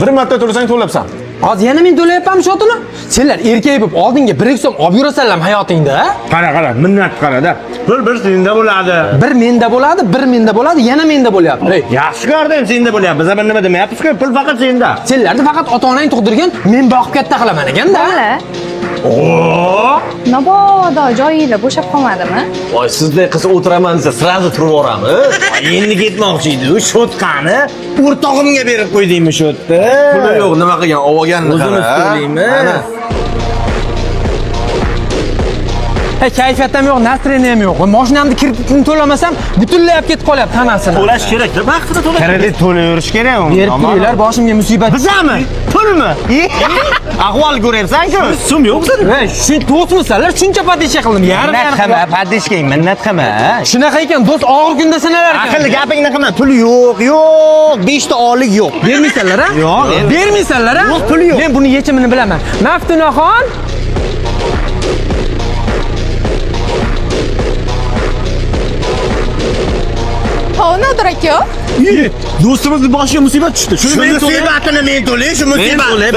Bir marta to'lasang to'labsan. Hozir yana men to'layapmanmi shotini? Senlar erkak bo'lib oldinga 1-2 so'm olib yurasanlarmi hayotingda? A? Qara, qara, minnat qarada. Pul bir senda bo'ladi. Bir menda bo'ladi, bir menda bo'ladi, yana menda bo'lyapti. Ey, Yaxshi ko'rdim, senda bo'lyapti. Biz bir nima demayapmiz-ku, pul faqat senda. senlarni faqat ota-onang tug'dirgan, men boqib katta qilaman ekanda. Domla, Oo! mabodo joyinglar bo'shab qolmadimi? Voy, sizday qiz o'tiraman desa, sразу turib yuboramiz. Endi ketmoqchi edi. U shotqani o'rtog'imga berib qo'ydingmi shotni? Puli yo'q, nima qilgan, olganini qara. O'zimiz to'laymiz. Hey, kayfiyatim yo'q, настроением yo'q. Mashinamni kreditini to'lamasam, butunlay olib ketib qolyapti hammasini. To'lash kerak-da, vaqtida to'lash. Kredit to'layverish kerak uni. Berib turinglar, boshimga musibat. Bizami? Pulmi? Ahvol ko'ryapsan-ku. So'm yo'q bizada. Ey, shu do'stmisanlar, shuncha podeshka qildim. Yarim Minnat yarim. qilma, podeshkang minnat qilma. Shunaqa ekan, do'st og'ir kunda sinalar ekan. Aqlli gapingni qilma. Pul yo'q, yo'q. 5 ta oylik yo'q. Bermaysanlar, a? Yo'q. Bermaysanlar, a? Yo'q, puli yo'q. Men buni yechimini bilaman. Maftunaxon. Hov, Nodir aka. Do'stimizni boshiga musibat tushdi. Shu musibatini men to'lay, shu musibatni.